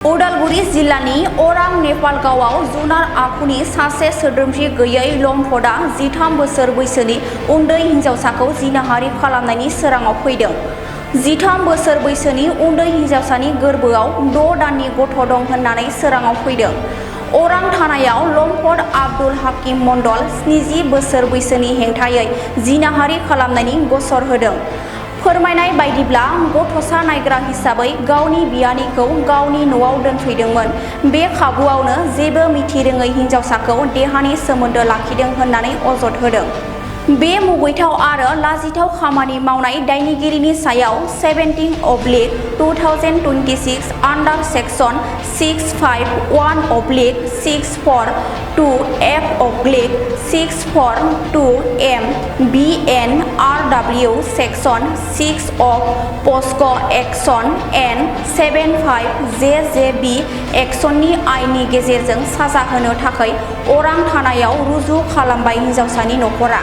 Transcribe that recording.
उदालगुरि जिल्लानि अरां नेपालगावआव जुनार आखुनि सासे सोद्रोमथि गैयै लम्पटआ 13 बोसोर बैसोनि उन्दै हिन्जावसाखौ जिनाहारि खालामनायनि सोराङाव फैदों। 13 बोसोर बैसोनि उन्दै हिन्जावसानि गोरबोआव 6 दाननि गथ' दं होननानै सोराङाव फैदों। अरां थानायाव लम्पट आब्दुल हाकिम मण्डल 70 बोसोर बैसोनि हेंथायै जिनाहारि खालामनायनि गसर होदों। फोरमायनाय बायदिब्ला गथ'सा नायग्रा हिसाबै गावनि बियानैखौ गावनि न'आव दोनफैदोंमोन। बे खाबुआवनो जेबो मिथिरोङै हिन्जावसाखौ देहानि सोमोन्दो लाखिदों होननानै अजद होदों। बे मुगैथाव आरो लाजिथाव खामानि मावनाय दायनिगिरिनि सायाव 17/2026 under section 651/642F/642M BN-RW section 6 of POCSO' एक्शन एन 75/JJB एक्शननि आयेननि गेजेरजों साजा होनो थाखाय अरां थानायाव रुजु खालामबाय हिन्जावसानि नखरा।